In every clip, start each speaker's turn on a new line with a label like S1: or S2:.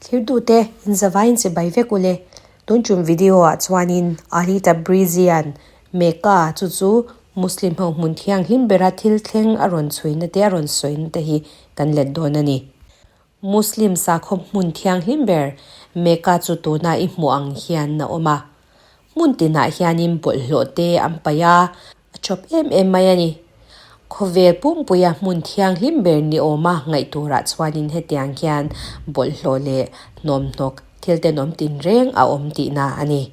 S1: Thirtute inzavain chibai vek ule. Tun tum video ah chuanin Ali Tabrizian Mecca chu chu Muslim ho hmun thianghlim bera thil thleng a rawn chhuina te a rawn sawina te hi kan let dawn a ni. Muslim sakhaw hmun thianghlim ber Mecca chu tuna i hmuh ang hian a awm a. Hmun tinah hianin bawlhhlawh te an paih a, a chawp em em mai a ni. Khawvel pumpuia hmun thianghlim ber ni awma ngaih turah chuanin hetiang hian bawlhhlawh leh hnawmhnawk thil tenawm tinreng a awm tihna a ni.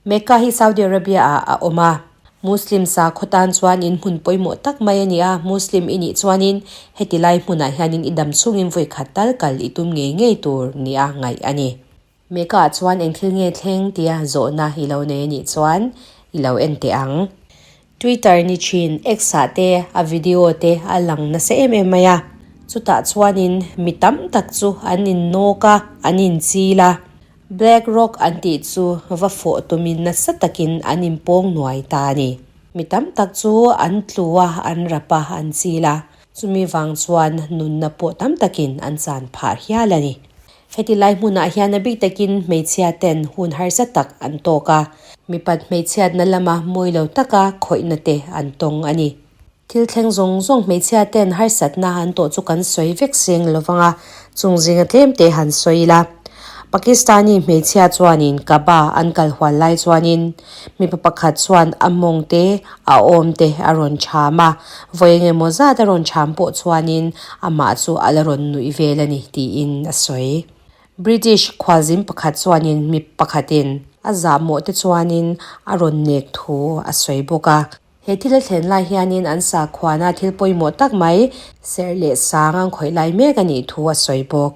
S1: Mecca hi Saudi Arabia ah a awm a, Muslim sakhaw tan chuanin hmun pawimawh tak mai a ni a, Muslim i nih chuanin heti lai hmunah hianin i dam chhungin vawi khat tal kal i tum ngei ngei tur nia ngaih a ni. Mecca ah chuan eng thil nge thleng tia zawhna i lo nei a nih chuan i lo en teh ang. Twitter ni thin X ah te a video te a lang nasa em em mai a, chutah chuanin mi tam tak chu an innawk a, an inchil a. Black Rock an tih chu va fawh tumin nasa takin an inpawng nuai ta a ni. Mi tam tak chu an tlu a, an rap a, an chil a. Chumi vang chuan nunna pawh tam takin an chan phah hial a ni. Heti lai hmunah hian a bik takin hmeichhia ten hun harsa tak an tawk a, mipat hmeichhiatna lama mawi lo taka khawihna te an tawng a ni. Thil thleng zawng zawng hmeichhia ten harsatna an tawh chu kan sawi vek seng lo vang a, chung zinga tlem te han sawi ila. Pakistani hmeichhia chuanin Kaaba an kal hual lai chuanin mipa pakhat chuan a mawng te, a awm te a rawn cham a, vawi engemaw zat a rawn cham pawh chuanin amah chu a la rawn nuih vel a ni tiin a sawi. British khualzin pakhat chuanin mi pakhatin a zahmawh te chuanin a rawn nek thu a sawi bawk a. He thil a thlen lai hianin an sakhuana thil pawimawh tak mai serh leh sang an khawih lai mek a nih thu a sawi bawk.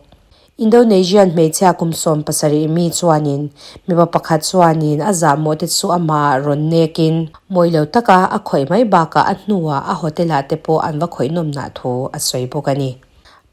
S1: Indonesian hmeichhia kum 70 mi chuanin mipa pakhat chuanin a zahmawh te chu amah rawn nekin mawi lo taka a khawih mai bakah a hnuah a hotel ah te pawh an va khawih nawmnah thu a sawi bawk a ni.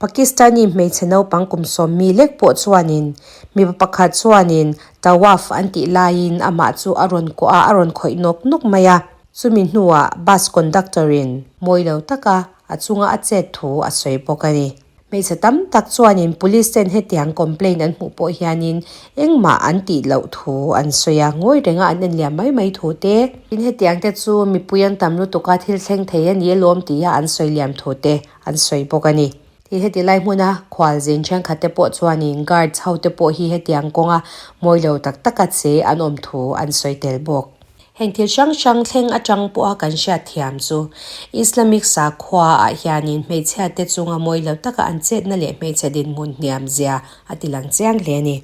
S1: Pakistani hmeichhe naupang kum sawm mi lek pawh chuanin mipa pakhat chuanin tawaf an tih laiin amah chu a rawn kuah a, a rawn khawih nawk nawk mai a. Chumi hnuah bus conductor in mawi lo taka a chunga a chet thu a sawi bawk a ni. Hmeichhe tam tak chuanin police ten hetiang complaint an hmuh pawh hianin engmah an tih loh thu an sawi a, ngawi renga an en liam mai mai thu te. Tin hetiang te chu mipui an tam lutuk a, thil thleng thei a ni alawm tia an sawi liam thu te an sawi bawk a ni. Tin heti lai hmuna khualzin thenkhat te pawh chuanin guards ho te pawh hi hetiang kawnga mawi lo tak taka che an awm thu an sawi tel bawk. Heng thil hrang hrang thleng atang pawha kan hriat thiam chu Islamic sakhua ah hianin hmeichhia te chunga mawi lo taka an chetna leh hmeichhe dinhmun hniam zia a ti lang chiang hle a ni.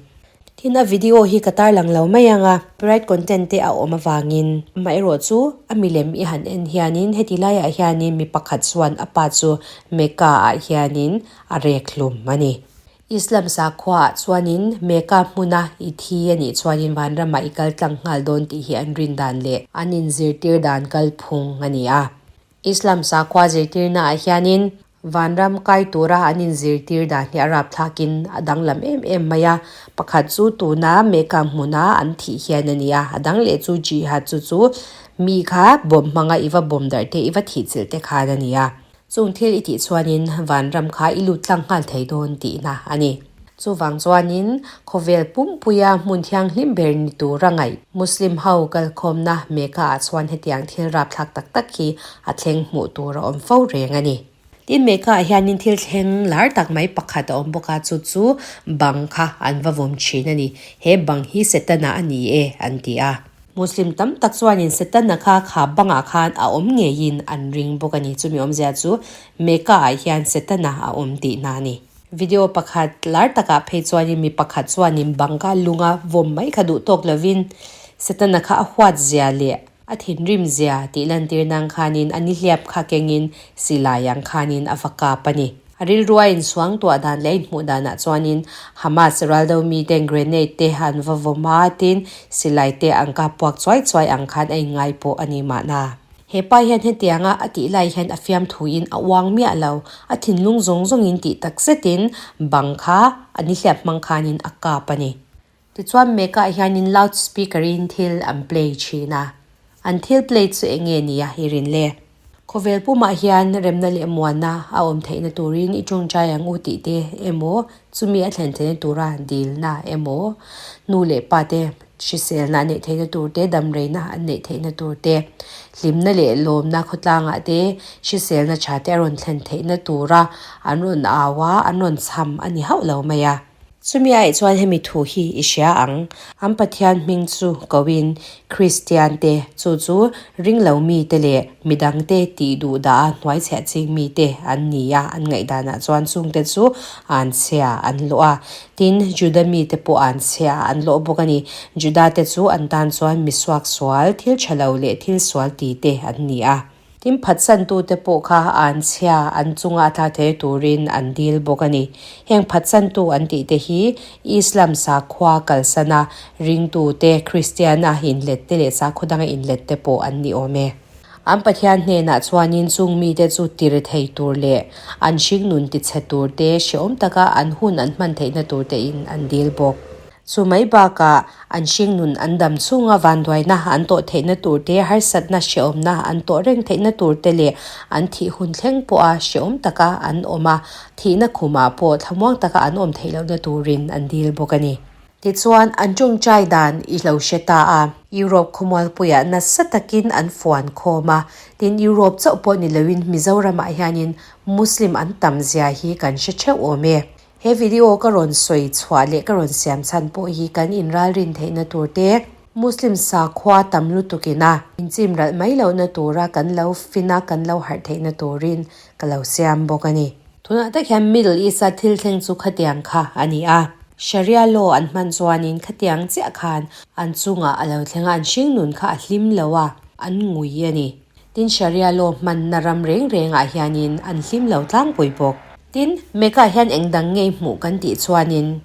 S1: Tin a video hi ka tarlang lo mai ang a, copyright content te a awm avangin amaherawh chu a milem i han en hianin heti laiah hianin mi pakhat chuan a pa chu Mecca ah hianin a rek hlum a ni. Islam sakhua ah chuanin Mecca hmuna i thi a nih chuanin vanramah i kal tlang nghal dawn tih hi an rin dan leh an inzirtir dan kalphung a ni a. Islam sakhua zirtirna ah hianin vanram kai tura an inzirtir dan hi a rapthlakin a danglam em em mai a. Pakhat chu tuna Mecca hmuna an thih hian a ni a, a dang leh chu Jihad chu chu mi kha bawm hmanga i va bawm darh te i va thihchilh te khan a ni a. Chung thil i tih chuanin vanram kha i lut tlang nghal thei dawn tihna a ni. Chuvang chuanin khawvel pumpuia hmun thianghlim ber ni tura ngaih Muslim ho kalkhawmna Mecca ah chuan hetiang thil rapthlak tak tak hi a thleng hmuh tur a awm fo reng a ni. Tin Mecca ah hianin thil thleng lar tak mai pakhat a awm bawk a, chu chu bang kha an va vawm thin a ni. He bang hi Setana a ni e an ti a. Muslim tam tak chuanin Setana kha kha bangah khan a awm ngeiin an ring bawk a ni. Chumi awmzia chu Mecca ah hian Setana a awm tihna a ni. Video pakhat lar takah phei chuanin mi pakhat chuanin bangka lunga vawm mai kha duh tawk lovin Setana kha a huat zia leh a thinrim zia tih lantir nang khanin a nihliap kha kengin silai ang khanin a va kap a ni. A rilru a insuang tuah dan leh a inhmuh danah chuanin Hamas raldo miten grenade te an va vawm a, tin silai te an kap puak chuai chuai ang khan a inngai pawh a ni mahna. He pa hian hetianga a tih lai hian a fiamthuin a uang miah lo, a thinlung zawng zawngin tih tak zetin bang kha a nihliap hmang khanin a kap a ni. Tichuan Mecca hianin loud speaker in thil an play thin a, an thil play chu eng nge nia i rin le? Khawvel pumah hian remna leh muanna a awm theihna turin i tawngtai ang u tih te emaw, chumi a thlen theihna tura dilna emaw, nu leh pa te hriselna an neih theihna tur te, damreina an neih theihna tur te, hlimna leh lawmna khawtlangah te hriselna tha te a rawn thlen theihna tura an rawn au a, an rawn cham a ni hauh lo mai a. Chumi aih chuan hemi thu hi i hria ang, an Pathian hming chu koin Kristian te, chu chu ringlo mite leh midangte tih duh dah a hnuaichhiah ching mite an ni a, an ngaihdanah chuan chungte chu an chhia an lawh a. Tin, Juda mite pawh an chhia an lawh bawk a ni. Juda te chu an tan chuan misuak sual, thil tha lo leh thil sual ti te an ni a. Tin, phatsantute pawh kha an chhia an chunga a tla thei turin an dil bawk a ni. Heng phatsantu an tihte hi Islam sakhua kalsana ringtute, Kristiana inlette leh sakhaw danga inlette pawh an ni awm e. An Pathian hnenah chuanin chung mite chu tir thei tur leh an hringnun tichhe turte hrehawm taka an hun an hman theihna turtein an dil bawk. Chu mai bakah an hringnun an dam chhunga vanduaina an tawh theihna tur te, harsatna hrehawmna an tawh reng theihna tur te leh an thih hun thleng pawha hrehawm taka an awm a, thihna khumah pawh thlamuang taka an awm theih lohna turin an dil bawk a ni. Tichuan, an tawngtai dan i lo hre ta a. Europe khawmualpuiah nasa takin an fuan khawm a, tin Europe chauh pawh ni loin Mizoramah hianin Muslim an tam zia hi kan hre theuh awm e. He video ka rawn sawi chhuah leh ka rawn siam chhan pawh hi kan inralrin theihna tur te, Muslim sakhua tam lutuk ina inchim ralh mai lohna tura kan lo fin a, kan lo harh theihna turin ka lo siam bawk a ni. Tunah tak hian Middle East-a thil thleng chu khatiang kha a ni a. Sharia law an hman chuanin khatiang chiah khan an chungah a lo thleng a, an hringnun kha a hlim lo a, an ngui a ni. Tin, Sharia law hmanna ram reng rengah hianin an hlim lo tlangpui bawk. Tin, Mecca hian eng dang ngei hmuh kan tih chuanin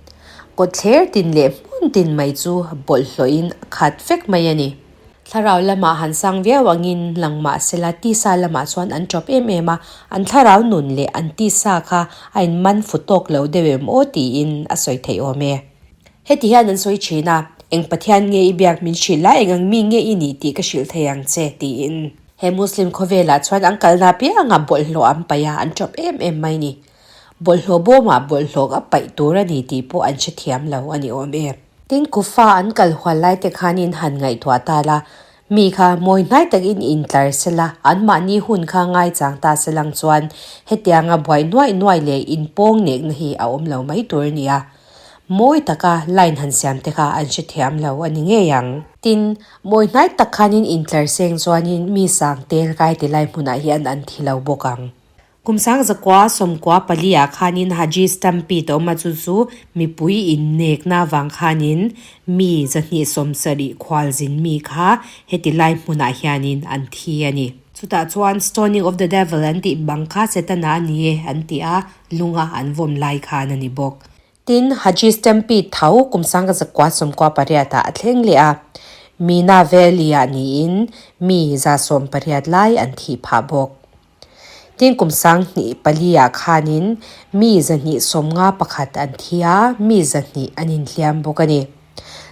S1: kawtthler tin leh hmun tin mai chu bawlhhlawhin a khat vek mai a ni. Thlarau lamah han sang viau angin lang mah sela tisa lamah chuan an ṭawp em em a, an thlarau nun leh an tisa kha a inman fu tawk lo deuh em aw tiin a sawi theih awm e. Heti hian an sawi thin a, Eng Pathian nge i biak min hrilh la, eng ang mi nge i nih tih ka hrilh thei ang che, tiin. He Muslim khawvelah chuan an kalna apiangah bawlhhlawh an paih a, an ṭawp em em mai ni. Bawlhhlawh bawmah bawlhhlawh a paih tur a ni tih pawh an hrethiam lo a ni awm e. Tin, Kufa an kal hual lai te khanin han ngaihtuah ta la, mi kha mawi hnai takin intlar sela, anmahni hun kha ngaichang ta selang chuan hetianga buai nuaih nuaih leh inpawng nekna hi a awm lo mai tur a ni a. Mawi taka line han siam te kha an hrethiam lo a ni ngei ang. Tin, mawi hnai tak khanin intlar seng chuanin mi sang tel kai ti lai hmunah hian an thi lo bawk ang. Kum sang zakua sawmkua pali ah khanin Haji Stampede a awm a chu chu mipui innekna avang khanin mi zahnih sawmsarih khualzin mi kha heti lai hmunah hianin an thi a ni. Chutah chuan Stoning of the Devil an tih bang kha Setana a ni e an ti a, lunga an vawm lai khan a ni bawk. Tin, Haji Stampede tho kum sanga zakua sawmkua pariatah a thleng leh a, Mina Valley-ah niin mi 180 lai an thih phah bawk. Tin, kum 2004 ah khanin mi 251 an thi a, mi 200 an inhliam bawk a ni.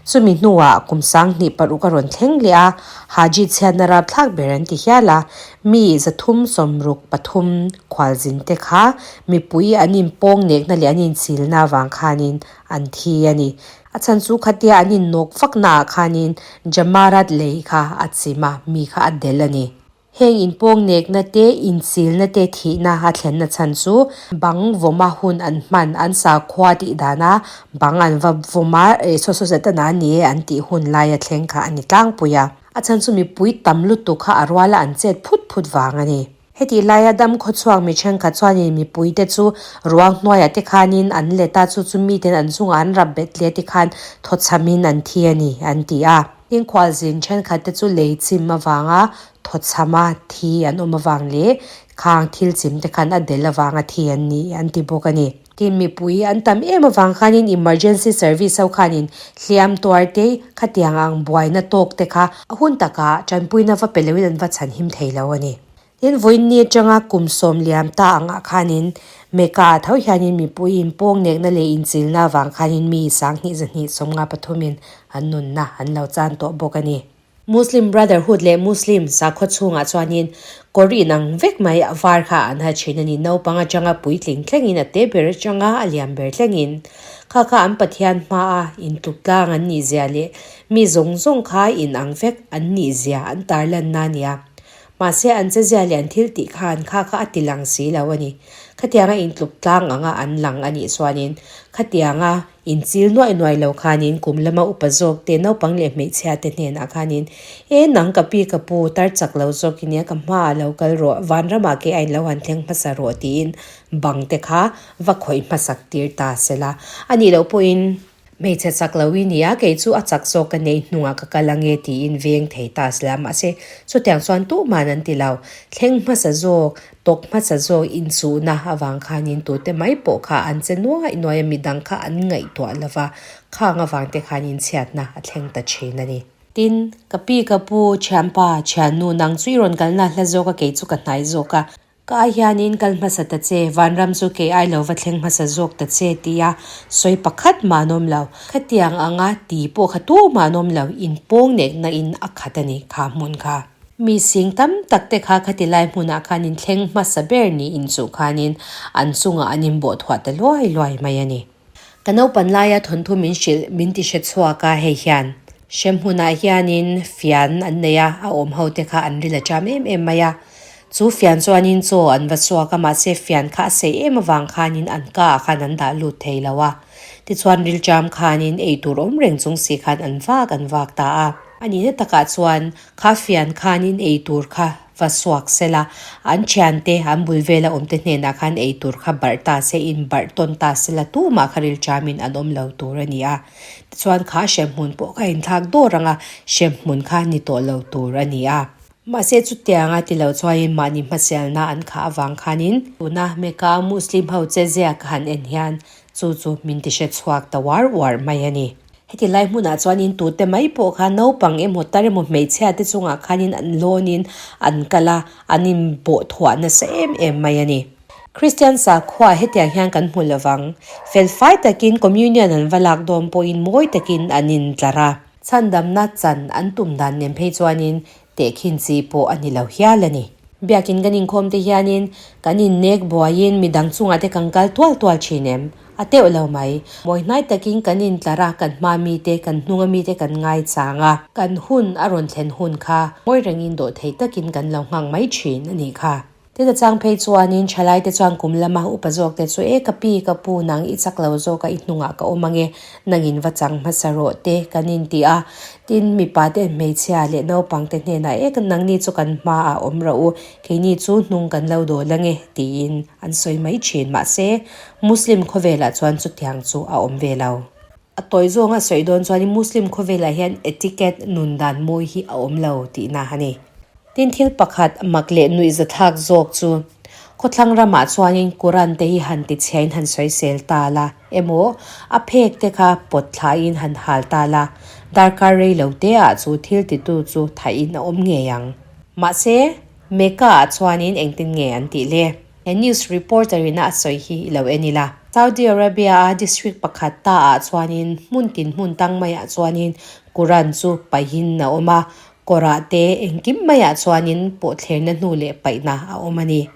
S1: Chumi hnuah kum 2006 a rawn thleng leh a, Haji chhiatna rapthlak ber an ti hial a, mi 363 khualzin te kha mipui an inpawng nekna leh an inchilna avang khanin an thi a ni. A chhan chu khatia an innawk vaknaah khanin Jamarat lei kha a chim a, mi kha a delh a ni. Heng inpawng nekna te, inchilna te thihna a thlenna chhan chu bang vawma hun an hman, an sakhua tih dana bang an va vawm a, eh saw saw Setana a ni e an tih hun laia thleng kha a ni tlangpui a. A chhan chu mipui tam lutuk kha a ruala an chet phut phut vang a ni. Hetih laia dam khawchhuak mi thenkhat chuanin mipuite chu ruang hnuaiah te khanin an let a, chu chu miten an chungah an rap bet leh tikhan thawchhamin an thi a ni an ti a. Inkhualzin thenkhat te chu lei chim avanga thawchhama thi an awm avang leh khang thil chim te khan a del avanga thi an ni an ti bawk a ni. Tin, mipui an tam em avang khanin emergency service ho khanin hliam tuar te khatiang ang buaina tawk te kha a hun takah tanpuina va pe loin an va chhanhim thei lo a ni. Tin, vawiinni atanga kum sawm liam ta angah khanin Mecca ah tho hianin mipui inpawng nekna leh inchilna avang khanin mi 2273 in an nunna an lo chan tawh bawk a ni. Muslim Brotherhood leh Muslim sakhaw chhungah chuanin kawr inang vek mai a var kha an ha thin a ni. Naupang atanga puitling thlengin a te ber atanga a lian ber thlengin kha kha an Pathian hmaa intluk tlang an nih zia leh mi zawng zawng kha inang vek an nih zia an tarlanna a ni a. Mahse an chezia leh an thil tih khan kha kha a ti lang si lo a ni. Khatianga intluk tlang anga an lang a nih chuanin khatianga inchil nuaih nuaih lo khanin kum lama upa zawk te naupang leh hmeichhia te hnenah khanin e nang ka pi ka pu tar chak lo zawk i nia ka hmaah lo kal rawh vanramah ke a in lo han thleng hmasa rawh tiin bang te kha va khawih hmasak tir ta sela a nih loh pawhin Hmeichhe chak lo i nia, kei chu a chak zawk ka nei hnungah ka kal ange tiin veng thei ta sela. Mahse, chutiang chuan tuhman an ti lo. Thleng hmasa zawk, tawk hmasa zawk inchuhna avang khanin tute mai pawh kha an che nuai nuai a, midang kha an ngaihtuah lo va, khang avang te khanin chhiatna a thleng ta thin a ni. Tin, ka pi ka pu, thianpa, thiannu nang chu i rawn kalna hla zawk a, kei chu ka hnai zawk a. Ka ai hianin kal hmasa ta che, vanram chu kei ai lo va thleng hmasa zawk ta che tia sawi pakhat mah an awm lo. Khatiang anga ti pawh kha tumah an awm lo, inpawng nekna in a khat a ni kha hmun kha. Mi sing tam tak te kha khati lai hmunah khan in thleng hmasa ber niin chuh khanin an chungah an inbawh thuah ta luai luai mai a ni. Ka naupan laia thawnthu min hrilh min ti hre chhuak a hei hian hrem hmunah hianin fian an nei a, a awm ho te kha an ril a cham em em mai a. Chu fian chuanin chaw an va chhuak a mahse fian kha a sei em avang khanin an ka ah khan an dah lut thei lo a. Tichuan ril cham khanin ei tur awm reng chung si khan an vak an vak ta a. A nihna takah chuan kha fian khanin ei tur kha Va suak sela, an thiante, an bul vela awmte hnenah khan ei tur kha barh ta se, in barh tawn ta sela, tumah kha rilṭamin an awm lo tur a ni a. Tichuan kha hremhmun pawh kha inthlak dawr ang a, hremhmun kha ni tawh lo tur a ni a. Mahse chutianga ti lo chuanin mahni hmasialna an khah avang khanin tuna Mecca Muslim ho che zia ka han en hian chu chu min ti hre chhuak ta uar uar mai a ni. Heti lai hmunah chuanin tute mai pawh kha naupang emaw tar emaw hmeichhia te chungah khanin an lawnin an kal a, an inbawh thuah nasa em em mai a ni. Kristian sakhua hetiang hian kan hmu lovang. Fel fai takin communion an va lak dawn pawhin mawi takin an intlar a. Chhandamna chan an tum dan nen phei chuanin Tehkhin chi pawh a ni lo hial a ni. Biakin kan inkhawm te hianin kan innek buaiin midang chungah te kan kal tual tual thin em? A teuh lo mai. Mawi hnai takin kan intlar a, kan hma mite, kan hnunga mite kan ngaichang a. Kan hun a rawn thlen hun kha mawi rengin dawh thei takin kan lo nghak mai thin a nih kha. Tin a chang phei chuanin thalaite chuan kum lama upa zawkte chu e ka pi ka pu nang i chak lo zawk a i hnungah ka awm ange nangin va chang hmasa rawh te kan inti a. Tin mipa te hmeichhia leh naupang te hnenah e nangni chu kan hmaah awm rawh u keini chu hnung kan lo dawl ange tiin an sawi mai thin. Mahse Muslim khawvelah chuan chutiang chu a awm ve lo. A tawi zawnga sawi dawn chuanin Muslim khawvelah hian etiquette nun dan mawi hi a awm lo tihna a ni. Tin thil pakhat mak leh nuihzathlak zawk chu khawthlang ramah chuanin Quran te hi han ti chhiain han sawisel ta la emaw a phek te kha pawt thlain han hal ta la darkar rei lo te ah chu thil titu chu thain a awm ngei ang. Mahse, Mecca ah chuanin engtin nge an tih le? He news reporter in a sawi hi i lo en ila. Saudi Arabia a district pakhat ta ah chuanin hmun tin hmun tang maiah chuanin Quran chu paihin a awm a, kawrah te engkim maiah chuanin pawhthlerna hnu leh paihna a awm a ni.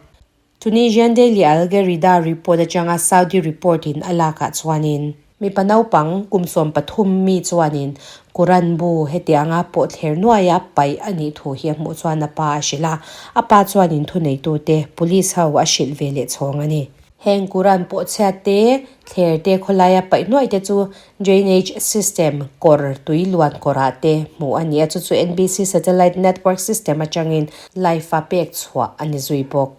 S1: Tunisian Daily Al Gerida report atanga Saudi report in a lakah chuanin. Mipa naupang kum 13 mi chuanin Quran bu hetianga pawhthler nuaia paih a nih thu hi a hmuh chuan a pa a hrilh a, a pa chuanin thuneitute, police ho a hrilh ve leh chhawng a ni. Heng Quran pawhchhiat te, thler te khawlaia paih nuaih te chu drainage system kawr tui luan kawrah te hmuh a ni a, chu chu NBC satellite network system atangin live a pek chhuah a ni zui bawk.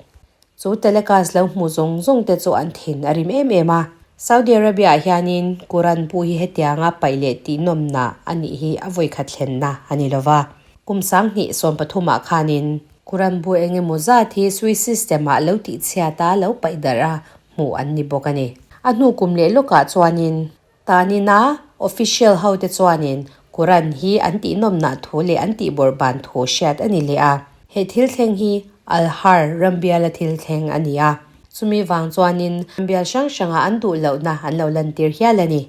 S1: Chu telecast lo hmu zawng zawng te chu an thin a rim em em a. Saudi Arabia ah hianin Quran bu hi hetianga paih leh tih nawmna a nih hi a vawikhat thlenna a ni lova. Kum 2013 ah khanin Quran bu eng emaw zat hi Swiss system ah lo tihchhiat a lo paih darh a hmuh an ni bawk a ni. A hnu kum leh lawkah chuanin Tanina official hote chuanin Quran hi an tihnawmnah thu leh an tihbawrhban thu hriat a ni leh a. He thil thleng hi Al-Har rambiala thil thleng a ni a. Chumi vang chuanin rambial hrang hrangah an duh lohna an lo lantir hial a ni.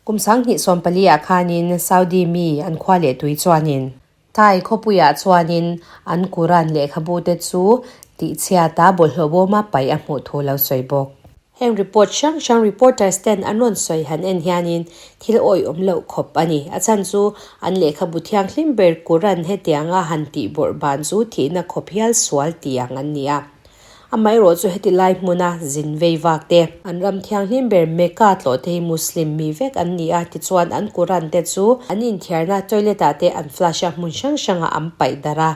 S1: Kum 2014 ah khanin Saudi mi an khua leh tui chuanin. Thai khawpuiah chuanin an Quran lehkhabu te chu tihchhiata bawlhhlawh bawma paih a hmuh thu lo sawi bawk. Heng report hrang hrang reporters ten an rawn sawi han en hianin thil awihawm loh khawp a ni. A chhan chu an lehkhabu thianghlim ber Quran hetianga han tih bawrh ban chu thihna khawp hial sual tih ang an ni a. Amaherawh chu heti lai hmuna zin vei vak te, an ram thianghlim ber Mecca tlawh te hi Muslim mi vek an ni a, tichuan an Quran te chu an inthiarna toilet ah te an flush a, hmun hrang hrangah an paih darh a.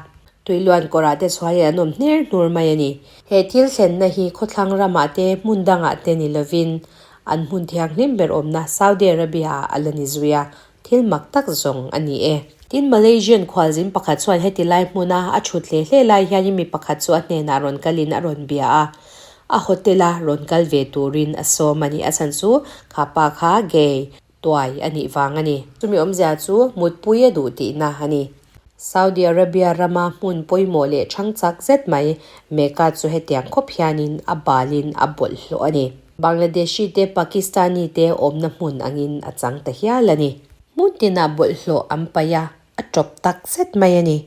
S1: Tuiluan kawrah te chhuahin an awm hner hnur mai a ni. He thil thlenna hi khawthlang ramah te hmun dangah te ni lovin an hmun thianghlim ber awmna Saudi Arabia ah a la ni zui a, Thil mak tak zawng a ni e. Tin, Malaysian khualzin pakhat chuan heti lai hmuna a thut hle hle lai hianin mi pakhat chu a hnenah rawn kalin a rawn bia a, a hotel-a rawn kal ve turin a sawm a ni. A chhan chu kha pa kha gay, tuai a nih vang a ni. Chumi awmzia chu mutpui a duh tihna a ni. Saudi Arabia rama hmun pawimawh leh thang chak zet mai Mecca chu hetiang khawp hianin a balin a bawlhhlawh a ni. Bangladeshi te Pakistani te awmna hmun angin a chang ta hial a ni. Hmun tinah bawlhhlawh an paih a, a tawp tak zet mai a ni.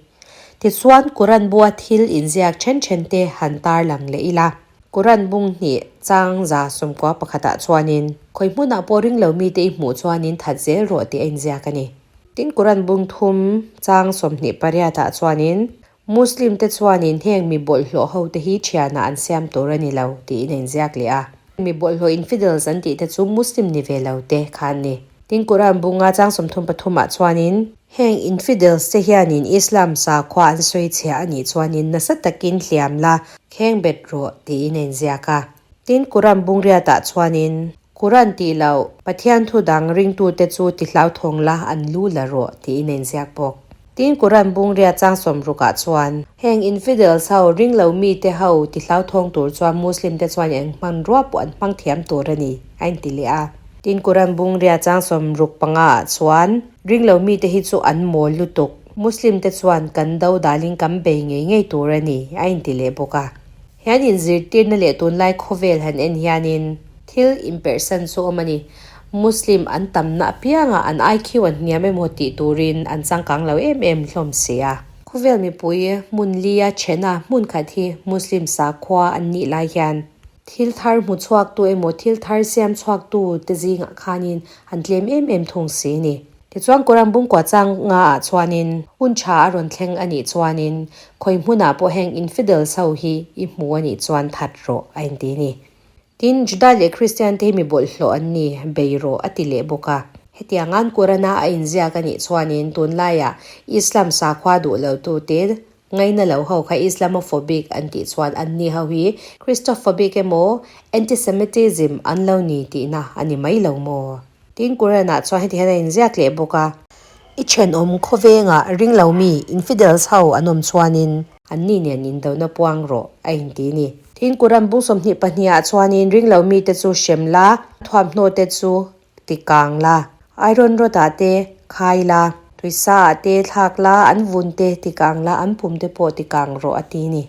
S1: Tichuan Quran bua thil inziak then then te han tarlang leh ila. Quran bung hnih chang 91 pakhatah chuanin, Khawi hmunah pawh ring lo mite i hmuh chuanin that zel rawh tih a inziak a ni. Tin Quran bung thum chang 28 ah chuanin Muslim te chuanin heng mi bawlhhlawh ho te hi thianah an siam tur a ni lo tiin a inziak leh a. Mi bawlhhlawh infidels an tih te chu Muslim ni ve lo te kha an ni. Tin Quran bunga chang 33 ah chuanin heng infidels te hianin Islam sakhua an sawi chhia a nih chuanin nasa takin hliam la kheng bet rawh tiin a inziak a. Tin Quran bung riatah chuanin Quran tih loh, Pathian thu dang ringtute chu ti hlauthawng la an lu la rawh tiin a inziak bawk. Tin Quran bung riat chang sawmrukah chuan, heng infidels ho, ring lo mite ho ti hlauthawng tur chuan Muslim te chuan eng hmanrua pawh an hmang thiam tur a ni, a inti leh a. Tin Quran bung riat chang 65 ah chuan, ring lo mite hi chu an mawl lutuk, Muslim te chuan kan do dalin kan bei ngei ngei tur a ni, a inti leh bawk a. Hian inzirtirna leh tunlai khawvel han en hianin thil inperhsan chu awm a ni. Muslim an tamna apiangah an IQ an hniam emaw tih turin an changkang lo em em hlawm si a. Khawvel mipui hmun lia thena hmun khat hi Muslim sakhua an nih lai hian thil thar hmu chhuaktu emaw thil thar siam chhuaktu te zingah khanin an tlem em em thung si a ni. Tichuan Quran bungkua chang nga ah chuanin hun tha a rawn thleng a nih chuanin khawi hmunah pawh heng infidels ho hi i hmu a nih chuan that rawh a inti a ni. Tin, Juda leh Kristian te hi mi bawlhhlawh an ni, bei rawh a ti leh bawk a. Hetianga'n Quran-a a inziak a nih chuanin tunlaiah Islam sakhua duh lo tute Ngaina lo ho kha Islamophobic an tih chuan anni ho hi Christophobic emaw Antisemitism an lo ni tihna a ni mai lo maw? Tin Quran-ah chuan heti hian a inziak leh bawk a. I thenawm khawvengah ring lo mi, infidels, ho an awm chuanin. Anni nen indona puang rawh a inti ni. Tin Quran bung 22 ah chuanin ring lo mite chu hrem la, thuamhnaw te chu Ti kang la, iron rod ah te khai la, tuisa ah te thlak la, an vun te ti kang la, an pum te pawh ti kang rawh a ti ni.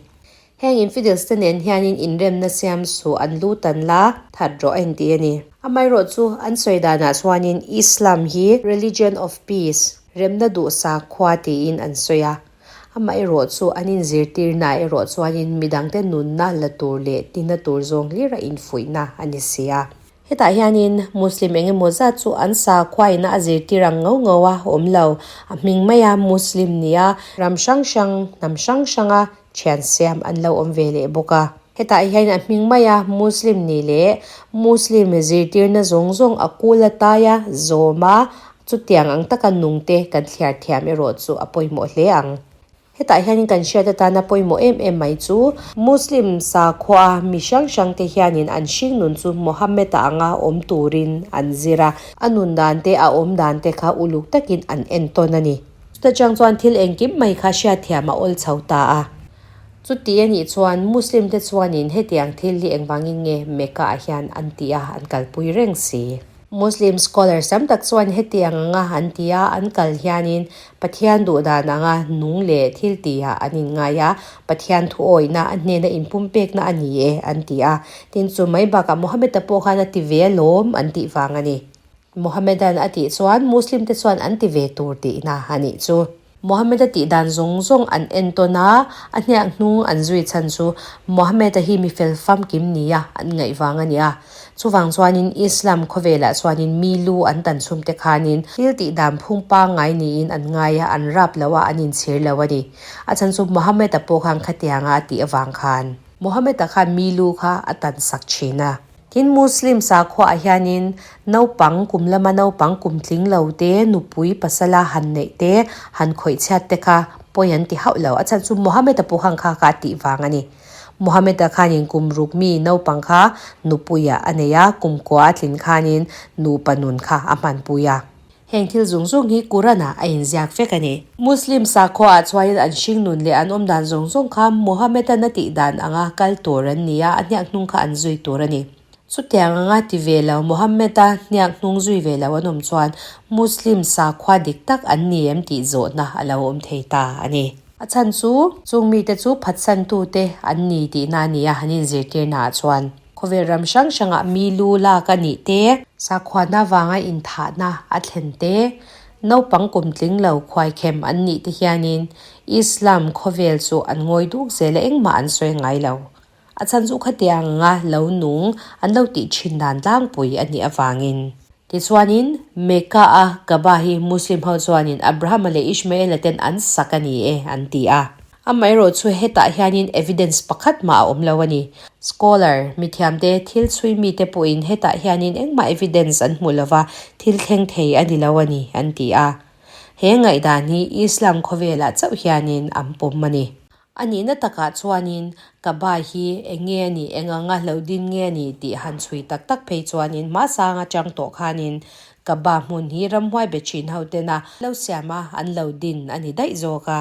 S1: Heng infidels te nen hianin inremna siam suh an lu tan la, that rawh a inti a ni. Amaherawh chu an sawi danah chuanin Islam hi religion of peace, remna duh sakhua tiin an sawi a. Amaherawh chu an inzirtirna erawh chuanin midangte nunna la tur leh tina tur zawng hlir a infuihna a ni si a. Hetah hianin Muslim eng emaw zat chu an sakhuaina a zirtir ang ngau ngau a awm lo. A hming maia Muslim nia ram hrang hrang, hnam hrang hranga thian siam an lo awm ve leh bawk a. Hetah hian a hming maia Muslim nih leh Muslim zirtirna zawng zawng a kul a taia zawm a, chutiang ang taka nungte kan thliar thiam erawh chu a pawimawh hle ang. Hetah hianin kan hriat atana pawimawh em em mai chu Muslim sakhua mi hrang hrang te hianin an hringnun chu Mohammed-a anga awm turin an zir a, a nun dan te a awm dan te kha uluk takin an entawn a ni. Chuta chang chuan thil engkim mai kha hriatthiam a awl chho ta a. Chuti a nih chuan Muslim te chuanin hetiang thil hi engvangin nge Mecca-ah hian an tih a, an kalpui reng si. Muslim scholars tam tak chuan hetiang anga an ti a, an kal hianin Pathian duh dan anga nung leh thil tihah an inngai a, Pathian thu awihna a hnena inpumpekna a ni e an ti a. Tin, chu mai bakah Mohammed-a pawh khan a ti ve alawm an tih vang a ni. Mohammedan a tih chuan Muslim te chuan an ti ve tur tihna a nih chu. Mohammed-a tih dan zawng zawng an entawn a, a hniak hnung an zui chhan chu Mohammed-a hi mi fel famkim nia an ngaih vang a ni a. Chuvang chuanin Islam khawvelah chuanin mi lu an tan chhum te khanin thil tih dan phung pangngai niin an ngai a, an rap lo a, an inchhir lo a ni. A chhan chu Mohammed-a pawh khan khatianga a tih avang khan Mohammed-a khan mi lu kha a tan sak thin a. Tin, Muslim sakhuaah hianin naupang kum lama naupang kum tling lo te, nupui pasala han neih te, han khawih chhiat te kha pawi an ti hauh lo. A chhan chu Mohammed-a pawh khan kha kha a tih vang a ni. Mohammed-a khanin kum ruk mi naupang kha nupuiah a nei a, kum kua a tlin khanin nupa nun kha a hmanpui a. Heng thil zung zung hi Quran-ah a inziak vek a ni. Muslim sakhuaah chuanin an hringnun leh an awmdan zawng zawng kha Muhammad-an a tih dan anga kal tur an ni a, a hniak hnung kha an zui tur a ni. Chutiang anga ti ve lo, Muhammad-a hniak hnung zui ve lo an awm chuan Muslim sakhua dik tak an ni em tih zawhna a lo awm thei ta a ni. A chhan chu, chung mite chu phatsantute an ni tihna a ni a, an inzirtirnaah chuan. Khawvel ram hrang hrangah mi lu lak a nih te, sakhuana vanga inthahna a thlen te, naupang kum tling lo khuaikhem an nih te hianin Islam khawvel chu an ngawi duk zel a, engmah an sawi ngai lo. A chhan chu khatiang anga lo nung an lo tih thin dan tlangpui a nih avangin. Tichuanin Mecca-a Kaaba hi Muslim ho chuanin Abraham-a leh Ishmael-a ten an sak a ni e an ti a. Amaherawh chu hetah hianin evidence pakhat mah a awm lo a ni. Scholar, mithiamte, thil chhui mite pawhin hetah hianin engmah evidence an hmu lova, thil thleng thei a ni lo a ni, an ti a. He ngaihdan hi Islam khawvelah chauh hianin an pawm a ni. A nihna takah chuanin Kaaba hi eng nge a nih, eng anga hlo din nge a nih tih han chhui tak tak phei chuanin hmasang atang tawh khanin Kaaba hmun hi ramhuai be thin ho tena lo siam a, an lo din a ni daih zawk a.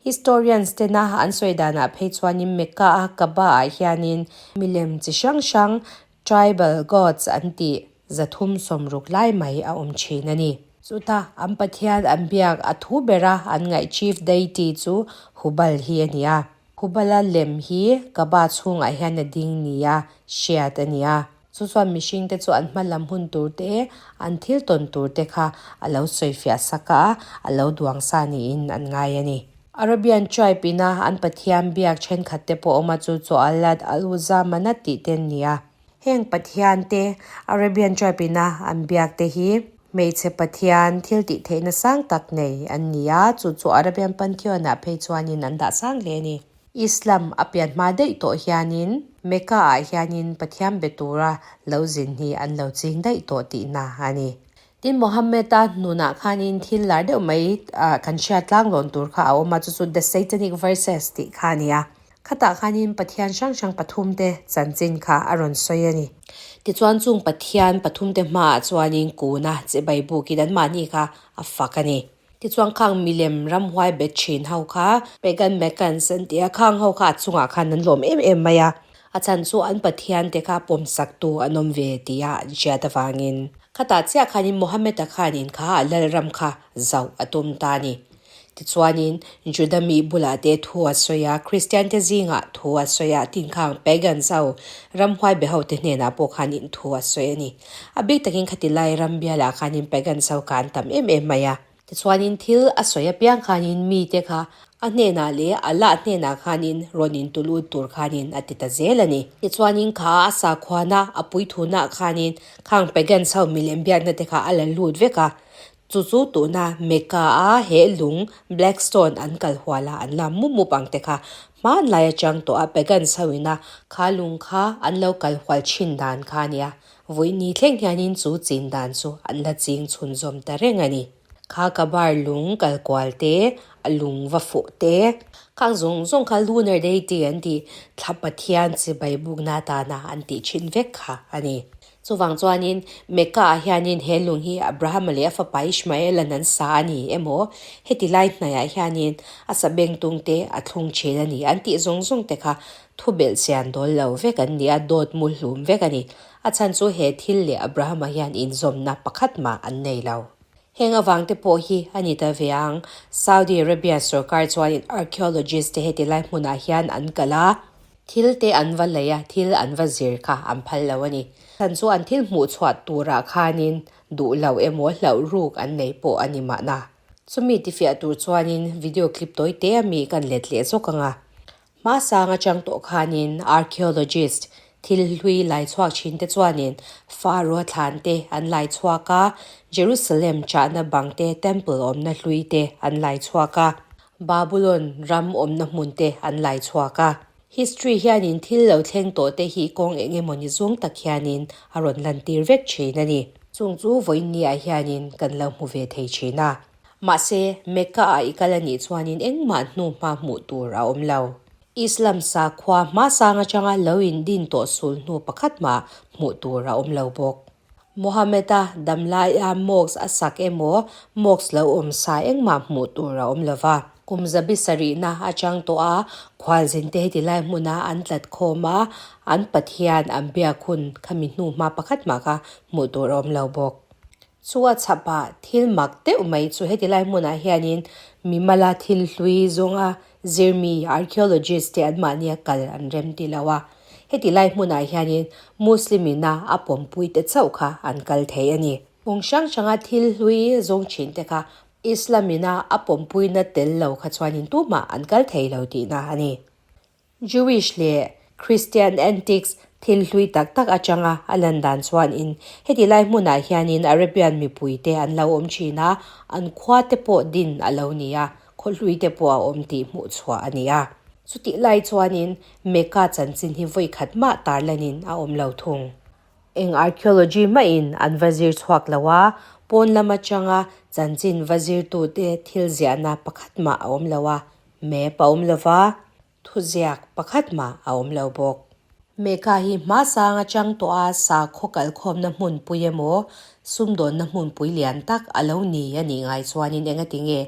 S1: Historians tena an sawi danah phei chuanin Mecca a Kaaba ah hianin milem chi hrang hrang, tribal gods an tih 360 lai mai a awm thin a ni. Chuta an pathian an biak a thu bera an ngaih chief deity chu Hubal hi a ni a. Hubala lem hi Kaaba chhungah hian a ding nia hriat a ni a. Chu chuan mihringte chu an hma lam hun tur te, an thil tawn tur te kha a lo sawifiah sak a, a lo duang sa niin an ngai a ni. Arabian tribe ina an pathian biak thenkhat te pawh awm a, chu chu Allat, Al-Uzza, Manat tih te an ni a. Heng pathian te Arabian tribe ina an biak te hi hmeichhe pathian thil tih theihna sang tak nei an ni a, chu chu Arabian pantheon ah phei chuanin an dah sang hle a ni. Islam a pian hma daih tawh hianin Mecca ah hianin Pathian be tura lo zin hi an lo ching daih tawh tihna a ni. Tin, Mohammed-a hnunah khanin thil lar deuh mai kan hriat tlanglawn tur kha a awm a, chu chu The Satanic Verses tih kha a ni a. Khatah khanin Pathian hrang hrang pathumte chanchin kha a rawn sawi a ni. Tichuan chung Pathian pathumte hmaah chuanin kuna chibai bukin anmahni kha a fak a ni. Tichuan khang milem ramhuai bet thin ho kha Pagan Meccans an ti a, khang ho kha a chungah khan an lawm em em mai a, a chhan chu an pathian te kha pawmsaktu an awm ve tia an hriat avangin. Khatah chiah khanin Mohammed-a khanin kha a lalram kha zauh a tum ta a ni. Tichuanin Juda mi bulah te thu a sawi a, Kristian te zingah thu a sawi a, tin khang Pagans ho ramhuai be ho te hnenah pawh khanin thu a sawi a ni. A bik takin khati lai ram bialah khanin Pagans ho kha an tam em em mai a. Tichuanin thil a sawi apiang khanin mite kha a hnenah leh Allah hnenah khanin rawn intu lut tur khanin a ti ta zel a ni. Tichuanin kha a sakhuana a puithuna khanin khang Pagans ho milem biakna te kha a la lut vek a. Chu chu tuna Mecca a he lung Black Stone an kal hual a an la mup mup ang te kha hmanlai atang tawh a Pagans ho ina kha lung kha an lo kal hual thin dan kha a nia. Vawiin ni thleng hianin chu chin dan chu an la ching chhunzawm ta reng a ni. Kha ka bar lung kal kual te, a lung va fuh te, khang zawng zawng kha Lunar Deity an tih thla Pathian chibai bukna atana an tih thin vek kha a ni. Chuvang chuanin Mecca-ah hianin he lung hi Abrahama leh a fapa Ishmael-a'n an sa a ni emaw, heti lai hnaiah hianin a sa bengtungte a thlung thin a ni an tih zawng zawng te kha thu belh chian dawl lo vek an ni a, dawt mu hlum vek a ni. A chhan chu he thil leh Abrahama hian inzawmna pakhat mah an nei lo. Heng avang te pawh hi a ni ta ve ang. Saudi Arabia sorkar chuanin archaeologist te heti lai hmunah hian an kal a. Thil te an va lei a, thil an va zir kha an phal lo a ni. Chhan chu an thil hmuh chhuah turah khanin duh lo emaw hlauh ruk an nei pawh a ni mahna. Chumi tifiah tur chuanin video clip tawi te a mi kan let leh zawk ang a. Hmasang atang tawh khanin archaeologist thil hlui lai chhuak thin te chuanin Pharaoh thlan te an lai chhuak a, Jerusalem chahna bang te temple awmna hlui te an lai chhuak a, Babulon ram awmna hmun te an lai chhuak a. History hianin thil lo thleng tawh te hi kawng eng emaw ni zawng tak hianin a rawn lantir vek thin a ni. Chung chu vawiinniah hianin kan lo hmu ve thei thin a. Mahse, Mecca ah i kal a nih chuanin engmah hnu hma hmuh tur a awm lo. Islam sakhua hmasang atanga lo indin tawh sul hnu pakhat mah hmuh tur a awm lo bawk. Mohammed-a damlaia mosque a sak emaw, mosque lo awm sa engmah hmuh tur a awm lo va. Kum zabi sarihna atang tawh a, khualzinte heti lai hmuna an tlat khawm a, an Pathian an biak hun khami hnu hma pakhat mah kha hmuh tur a awm lo bawk. Chu a chhapah thil mak deuh mai chu heti lai hmunah hianin mimala thil hlui zawnga zirmi archaeologist te anmahnia kal an rem ti lo a. Heti lai hmunah hianin Muslim ina a pawmpui te chauh kha an kal thei a ni. Kawng hrang hranga thil hlui zawng thin te kha Islam ina a pawmpuina tel lo kha chuanin tumah an kal thei lo tihna a ni. Jewish leh Christian antiques thil hlui tak tak atanga a lan dan chuanin heti lai hmunah hianin Arabian mipuite an lo awm thin a, an khua te pawh din a lo ni a, khaw hlui te pawh a awm tih hmuh chhuah a ni a. Chutih lai chuanin Mecca chanchin hi vawi khat mah tarlanin a awm lo thung. Eng archaeology mahin an va zir chhuak lo a, pawn lam atanga chanchin va zirtute thil ziahna pakhat mah a awm lo a, map a awm lo va, Thuziak pakhat mah a awm lo bawk. Mecca hi hmasang atang tawh a sakhaw kalkhawmna hmunpui emaw sumdawnna hmunpui lian tak a lo ni a nih ngai chuanin engati nge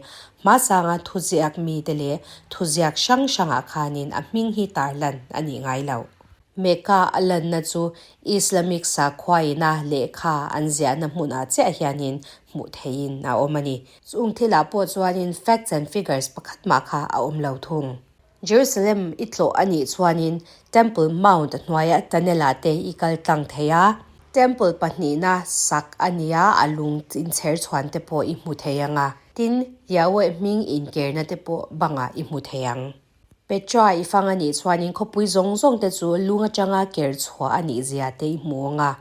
S1: hmasanga thuziak mite leh thuziak hrang hrangah khanin a hming hi tarlan a nih ngai loh. Mecca a lanna chu Islamic sakhuaina lehkha an ziahna hmunah chiah hianin hmuh theihin a awm a ni. Chung thilah pawh chuanin facts and figures pakhat mah kha a awm lo thung. Jerusalem i tlawh a nih chuanin Temple Mount hnuaia tunnel-ah te i kal tlang thei a. Temple pahnihna sak a nia a lung inchher chhuan te pawh i hmu thei ang a. Tin, Yahweh hming inkerna te pawh bangah i hmu thei ang. Petra i fang a nih chuanin khawpui zawng zawng te chu lung atanga ker chhuah a nih zia te i hmu ang a.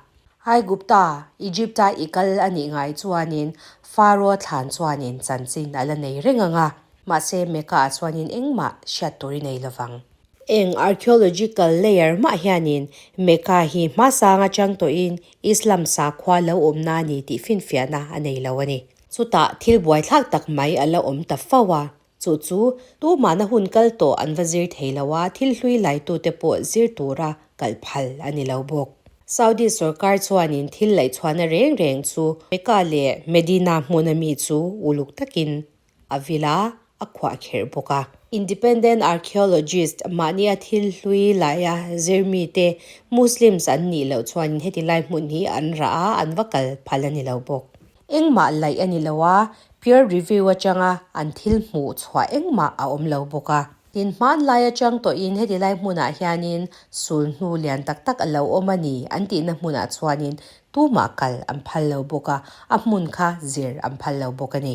S1: Aigupta, Egypt-a i kal a nih ngai chuanin Pharaoh thlan chuanin chanchin a la nei reng ang a, mahse Mecca-ah chuanin engmah hriat tur i nei lovang. Eng archaeological layer mah hianin Mecca hi hmasang atang tawhin Islam sakhua lo awmna a ni tih finfiahna a nei lo a ni. Chutah thil buaithlak tak mai a la awm ta fo a, Chu chu tumahna hun kal tawh an va zir thei lo a, thil hlui laitute pawh zir tura kal phal a ni lo bawk. Saudi sorkar chuanin thil laihchhuahna reng reng chu Mecca leh Medina hmuna mi chu uluk takin a vil a, a khuah kherh bawk a. Independent archaeologist mahnia thil hlui laia zir mite Muslims an nih loh chuanin heti lai hmun hi an rah a, an va kal phal a ni lo bawk. Engmah laih a ni lo a, peer review atanga an thil hmuh chhuah engmah a awm lo bawk a. Tin, hmanlai atang tawhin heti lai hmunah hianin sulhnu lian tak tak a lo awm a ni an tihna hmunah chuanin tumah kal an phal lo bawk a, a hmun kha zir an phal lo bawk a ni.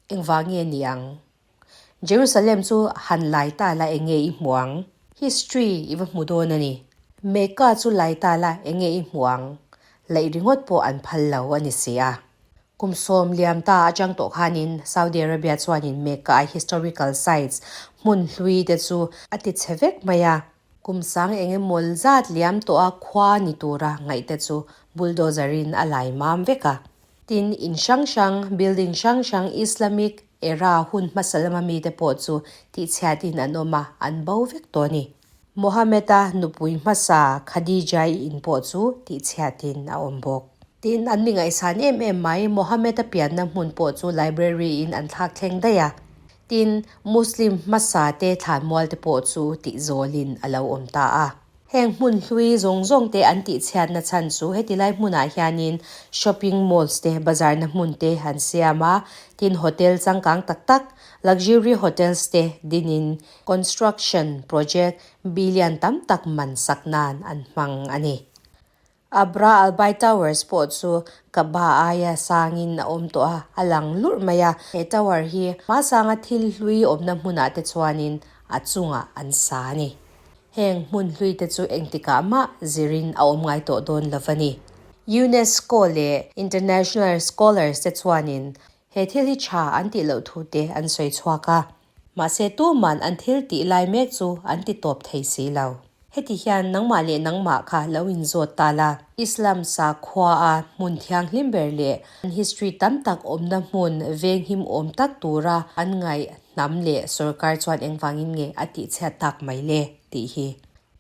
S1: Engvang nge ni ang? Jerusalem chu han lai ta la enge i hmuh ang? History i va hmu dawn a ni. Mecca chu lai ta la enge i hmuh ang? Laih ringawt pawh an phal lo a ni si a. Kum sawm liam ta atang tawh khanin Saudi Arabia chuanin Mecca-a historical sites hmun hlui te chu a ti chhe vek mai a. Kum sang eng emaw zat liam tawha khua ni tura ngaih te chu bulldozer-in a lai mam vek a. Tin, in hrang hrang, building hrang hrang Islamic era hun hmasa lama mite pawh chu tihchhiatin an awm a, an bo vek tawh a ni. Mohammed-a nupui hmasa Khadija-i in pawh chu tihchhiatin a awm bawk. Tin, an mi ngaihsan em em mai, Mohammed-a pianna hmun pawh chu library-in an thlak thleng daih a. Tin, Muslim hmasa te thlanmual te pawh chu tihzawlin a lo awm ta a. Heng hmun hlui zawng zawng te an tihchhiatna chhan chu heti lai hmunah hianin shopping malls te, bazarna hmun te an siam a, tin hotel changkang tak tak, luxury hotels te dinin construction project billion tam tak man sak nan an hmang a ni. Abra Al Bayt Towers pawh chu Kaaba aia sangin a awm tawh a, a lang lurh mai a. He tower hi hmasanga thil hlui awmna hmunah te chuanin a chungah an sa a ni. Heng hmun hlui te chu engtikah mah zirin a awm ngai tawh dawn lo a ni. UNESCO leh international scholars te chuanin he thil hi tha an tih loh thu te an sawi chhuak a. Mahse tuman an thil tih lai mek chu an ti tawp thei si lo. Heti hian nangmah leh nangmah kha lo inzawt ta la. Islam sakhua a hmun thianghlim ber leh an history tam tak awmna hmun venghim awm tak tura an ngaih hnam leh sorkar chuan engvangin nge a tihchhiat tak mai le tih hi.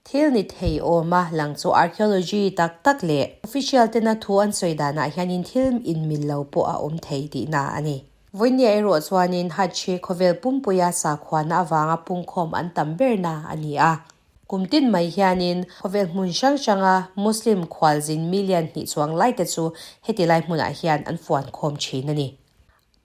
S1: Thil ni thei awma lang chu archaeology tak tak leh official tena thu an sawi danah hianin thil inmil lo pawh a awm thei tihna a ni. Vawinia erawh chuanin Hajj hi khawvel pumpuia sakhuana avanga pungkhawm an tam berna a ni a. Kum tin mai hianin khawvel hmun hrang hranga Muslim khualzin million hnih chuang laite chu heti lai hmunah hian an fuan khawm thin a ni.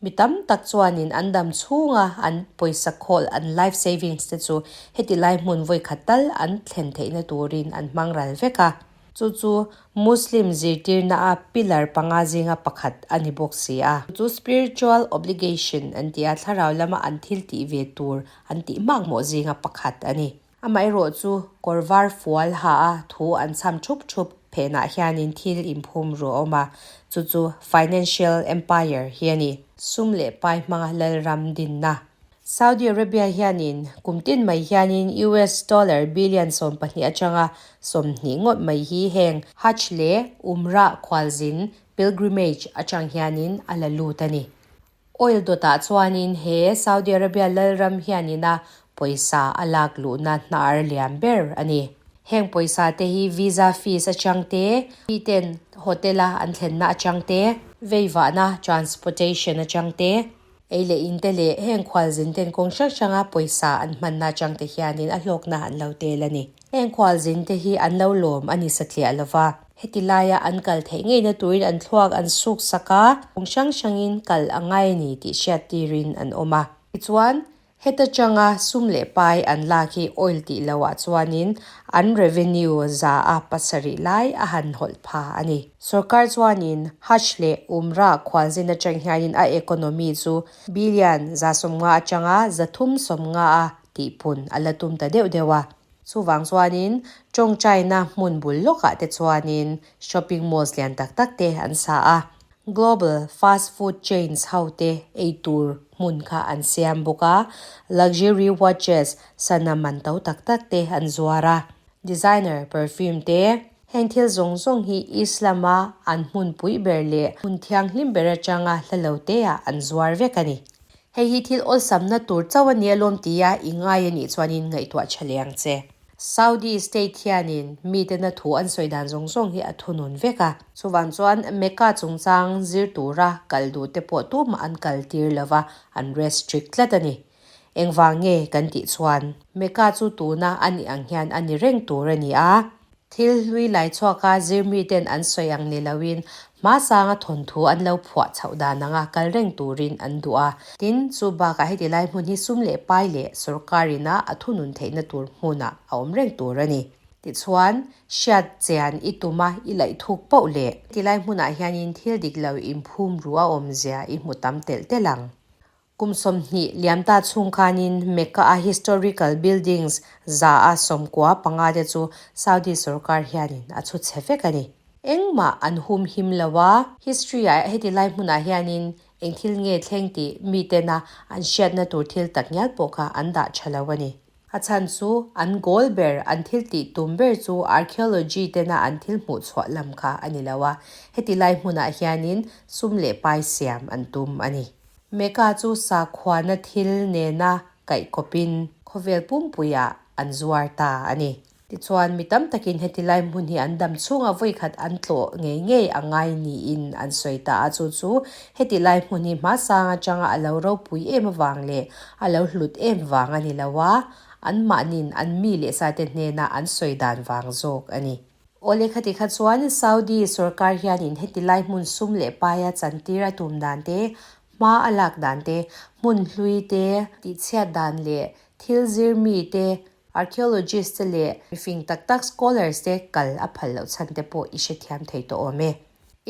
S1: Mi tam tak chuanin an dam chhunga an pawisa khawl an life savings te chu heti lai hmun vawikhat tal an thlen theihna turin an hmang ral vek a. Chu chu Muslim zirtirna a pillar panga zinga pakhat a ni bawk si a. Chu spiritual obligation an ti a, thlarau lama an thil tih ve tur an tih hmakmawh zinga pakhat a ni. Amaherawh chu kawr var fual ha a thu an chham thup thup phenah hianin thil inphum ru a awm a, chu chu financial empire hi a ni. Sum leh pai hmanga lalram dinna Saudi Arabia hianin kum tin mai hianin US dollar billion 12 atanga 20 ngawt mai hi heng Hajj leh Umrah khualzin, pilgrimage, atang hianin a la lut a ni. Oil dawtah chuanin he Saudi Arabia lalram hianin a pawisa a lak luhna hnar lian ber a ni. Heng pawisa te hi visa fees atang te, miten hotel a an thlenna atang te, veivahna, transportation, atang te, Ei leh in te leh heng khualzin ten kawng hrang hranga pawisa an hmanna atang te hianin a hlawkna an lo tel a ni. Heng khualzin te hi an lo lawm a ni satliah lova, heti laia an kal theih ngeina turin an thluak an suk sak a, kawng hrang hrangin kal a ngai a ni tih hriat tirin an awm a. Tichuan, Heta changa sum leh pai an lak hi oil tih loh ah chuanin an revenue za a pasarih lai a han hawlh pha a ni. Sorkar chuanin Hajj leh Umrah khualzin atang hianin a economy chu billion 150 atanga 350 a tihpun a la tum ta deuh deuh a. Chuvang chuanin tawngtaina hmun bul lawkah te chuanin shopping malls lian tak tak te an sa a. Global fast food chains ho te ei tur hmun kha an siam bawk a, luxury watches sana man to tak tak te an zuar a, designer perfume te. Heng thil zawng zawng hi Islam a an hmun pui ber leh hmun thianghlim ber atanga hla lo te ah an zuar vek a ni. Hei hi thil awlsamna tur chauh a nia lawm tia i ngai a nih chuanin ngaihtuah tha leh ang che. Saudi state hianin mitena thu an sawi dan zawng zawng hi a thunun vek a. Chuvang chuan Mecca chungchang zir tura kal duh te pawh tumah an kal tir lova, an restrict tlat a ni. Engvang nge kan tih chuan Mecca chu tuna a nih ang hian a ni reng tur a ni a. Thil hlui lai chhuaka zirmiten an sawi ang ni loin hmasanga thawnthu an lo phuah chhoh dan anga kal reng turin an duh a. Tin, chu bakah heti lai hmun hi sum leh pai leh sorkar ina a thunun theihna tur hmunah a awm reng tur a ni. Tichuan, hriat chian i tum a, i laih thuk poh leh heti lai hmunah hianin thil dik lo inphum ru a awmzia i hmu tam telh telh ang. Kum 20 liam ta chhung khanin Mecca-a historical buildings 195 te chu Saudi sorkar hianin a chhu chhe vek a ni. Engmah an hum him lo a, history-ah heti lai hmunah hianin eng thil nge thleng tih mitena an hriatna tur thil tak ngial pawh kha an dah tha lo a ni. A chhan chu an goal ber, an thil tih tum ber chu archaeology tena an thil hmuh chhuah lam kha a ni lo a, heti lai hmunah hianin sum leh pai siam an tum a ni. Mecca chu sakhuana thil nena kaihkawpin khawvel pumpuiah an zuar ta a ni. Tichuan, mi tam takin heti lai hmun hi an dam chhunga vawikhat an tlawh ngei ngei a ngai niin an sawi ta a, chu chu heti lai hmun hi hmasang atanga a lo ropui em avang leh a lo hlut em vang a ni lo a, anmahnin an mi leh sate hnena an sawi dan vang zawk a ni. Aw lehkha tikha chuan Saudi sorkar hianin heti lai hmun sum leh paia chantir a tum dan te, hma a lak dan te, hmun hlui te, tihchhiat dan leh thil zir mi te. Archaeologist te leh mifing tak tak scholars te kal a phal loh chhan te pawh i hrethiam thei tawh awm e.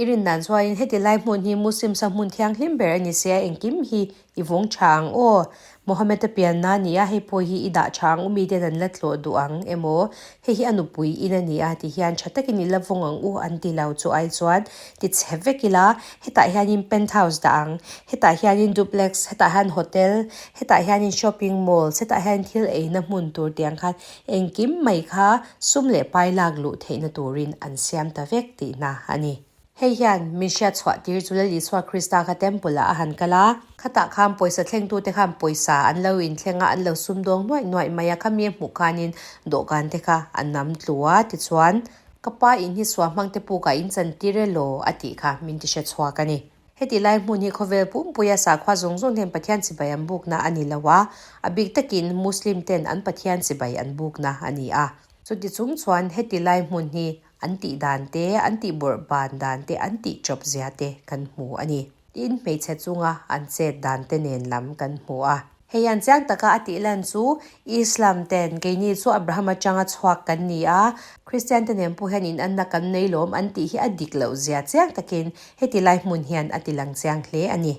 S1: I rin dan chuanin heti lai hmun hi Muslim sa hmun thianghlim ber a ni sia engkim hi i vawng tha ang aw. Mohammed-a pianna a ni a, hei pawh hi i dah tha ang u miten an la tlawh duh ang emaw hei hi a nupui in a ni a ti hian tha takin i la vawng ang u an ti lo chu ai chuan ti chhe vek ila hetah hianin penthouse dah ang, hetah hianin duplex, hetah hian hotel, hetah hianin shopping malls, hetah hian thil eina hmun tur tiang khan Engkim mai kha sum leh pai lak luh theihna turin an siam ta vek tihna a ni. Hei hian min hriat chhuah tir chu Lal Isua Krista kha temple ah a han kal a, khatah khan pawisa thlengtute khan pawisa an lo inthleng a, an lo sumdawng nuaih nuaih mai a, khami a hmuh khanin dawhkan te kha a nam tlu a, tichuan, Ka pa in hi suah hmangte pukah in chantir e law a tih kha min ti hre chhuak a ni. Heti lai hmun hi khawvel pumpuia sakhua zawng zawng ten Pathian chibai an bukna a ni lo a, a bik takin Muslim ten an Pathian chibai an bukna a ni a. Chuti chung chuan heti lai hmun hi an tih dan te, an tih bawrh ban dan te, an tih chawp zia te kan hmu a ni. Tin, hmeichhe chunga an chet dan te nen lam kan hmu a. Hei an chiang taka a tih lan chu Islam ten keini chu Abraham atanga chhuak kan ni a, Kristian te nen pawh hian inanna kan nei lawm an tih hi a dik loh zia chiang takin heti lai hmun hian a ti lang chiang hle a ni.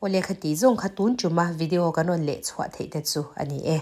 S1: Aw lehkha tih zawng kha tun tuma video kan rawn leh chhuah theih te chu a ni e.